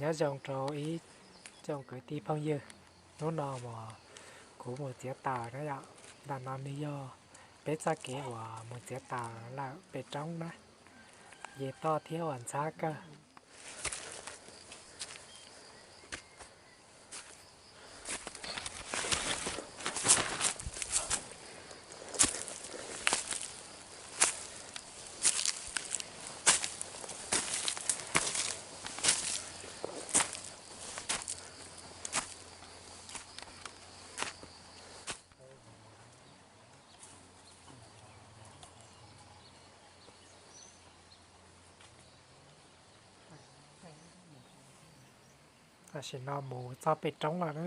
Nyob zoo rau ib tsoom kwv tij phooj ywg, hnub no uas kuv mus txiav taws na yom, ntawm no nws yog peb txoj kev uas mus txiav taws lawm pem roob na, ces toj thiab uas ntxhab kawg. Tam sim no mus txog pem roob lawm na.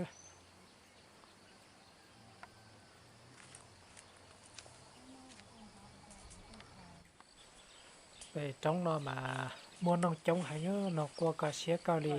Pem roob no mas muaj noog coob heev, noog quaj koj siab kawg li.